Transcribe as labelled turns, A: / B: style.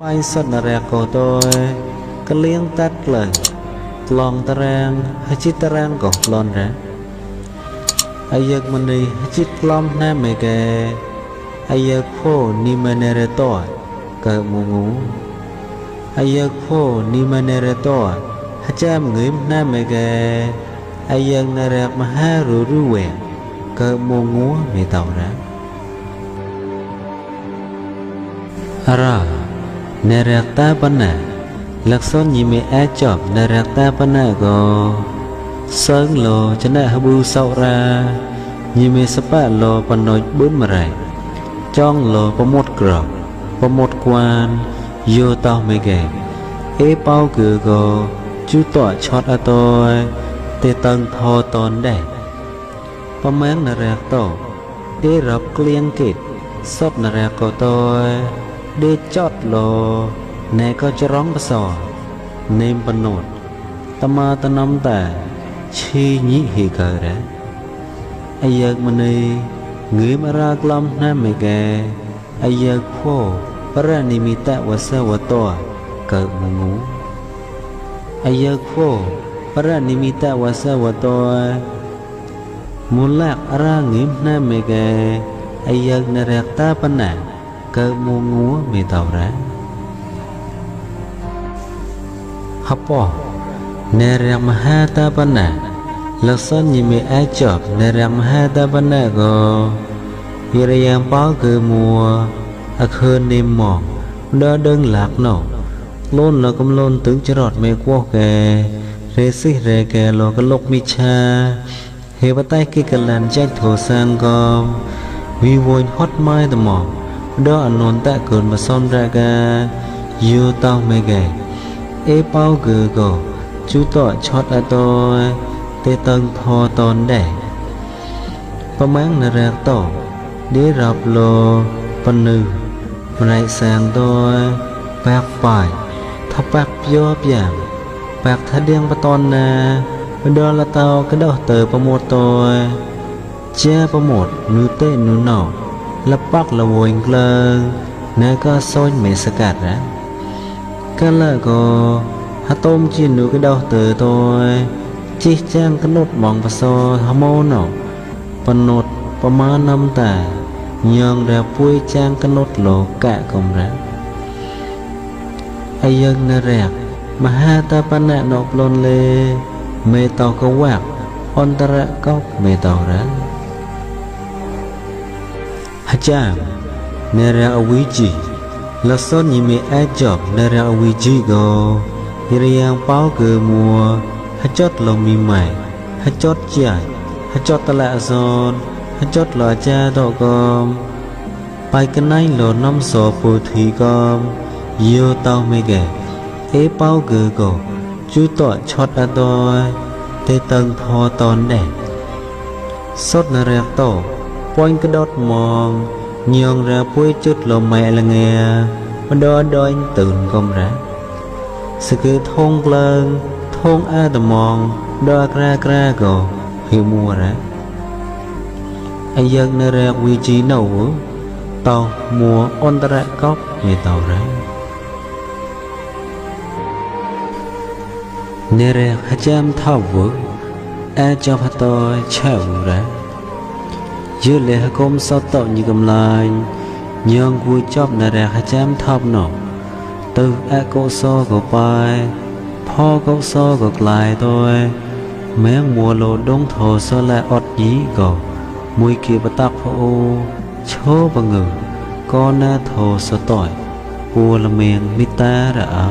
A: Pai sốt nà rạc cổ tôi cái liêng tát lời lòng ta rang hay chít ta rang cổ lon ra ai giấc mình đi hay chít lom nam mẹ kè ai giấc phô ni mà nè rè tỏ cờ mù ngủ ai giấc phô ni mà nè rè tỏ hay chăm người nam mẹ kè ai giấc nà rạc mà ha rù rù quẹn cờ mù ngủ mẹ tàu ra ara nè rạc ta bắn nè lạc son nhị mẹ ai chọc nè rạc ta bắn nè gò sơn lò cho nè habu sau ra nhị mẹ sắp lò bắn nói bốn mà rải trong lò có một cỏ có một quan vô tao mẹ ghé ế bao cửa gò chú tọa chót à tôi tê tân thò tòn đẻ có máng nè rạc tổ ế rập kliêng kịt sốt nè rạc của tôi đê chót lò nè có cho rong bà sò nêm bà nột tâm ma ta nông ta chi nhị hì cờ ra ai giấc mà đi người mà ra glom na mẹ gà ai giấc khô bà ra nì mì tạ và sơ và tòa cờ mù ngủ ai giấc khô bà ra nì mì tạ và sơ và tòa muốn lạc ra người na mẹ gà ai giấc nè rạc ta bà nà cờ mù ngủ mẹ tàu ra hấp bỏ nè rạc mà ha ta bà nà lạc son nhị mẹ ai chọc nè rạc mà ha ta bà nà gò vì ra yang báo cơ mùa ạc hơn đêm mỏng đó đơn lạc nổ lôn là công lôn tướng cho rọt mẹ qua kè rê xích rê kè lò cái lốc mi cha hề bắt tay kia cả làn chách thổ sang gom vì vội hót mai tầm mỏng đó ảnh nôn tạ cơn mà son ra ga yêu tao mẹ ghẻ ế bao gờ gò chú tọa chót à tôi tê tân thò tòn đẻ có máng nè rạc tổ đế rập lô phần nữ này sang tôi bạc phải thắp bạc vô giảm bạc thá điên bà ton nè đó là tao cái đầu tờ bà một tôi che bà một nữ tê nữ nọ lắp bạc là vội lơ nè có xôi mẹ sơ cạt ra cái là có hát tôm chiên nữ cái đầu tờ tôi chỉ trang cái nốt mỏng và so hâm mô nọ bà nốt bà má năm tà nhường ra vui trang cái nốt lộ cả công ra ai dân nè rạc mà ha ta bà nạ nộp lôn lê mê tàu có quạc on ta rạ cốc mê tàu ra hát chàng nè rạc ở quý chỉ là son nhị mẹ ai chọc nè rạc ở quý chỉ gò thì ra yang báo cơ mùa hát chót lòng mì mày hát chót chạy hát chót ta lạ giòn hát chót lò cha đỏ gom bài cái này lò năm sổ phù thủy gom yêu tao mê ghẻ ế bao gờ gò chú tọa chót à tôi tê tân thò tòn đẻ sốt nà rạc tổ quanh cái đốt mòn nhường ra bôi chút lò mẹ là nghe mà đó đó anh tưởng gom ra sự cứ thông lơn thông a tờ mòn đo ra gò hiểu mua ra ai dân nè ra vị trí nấu tàu mua on ta ra cốc mẹ tàu ra nè ra hát chăm thao vỡ a cho phát tôi chào ra dưới lệ hạ công sao tạo như cầm lại nhường vui chóp nè ra hát chăm thao nọ từ a cô so của bàiพ่อก็โซ่ก็กลายตัวแม้มัวโลดงโถโซและอดยีก็มวยเกียบตักพระโอโชบังเงก็น่าโถสต่อยปัวละเมียงมิตาระเอา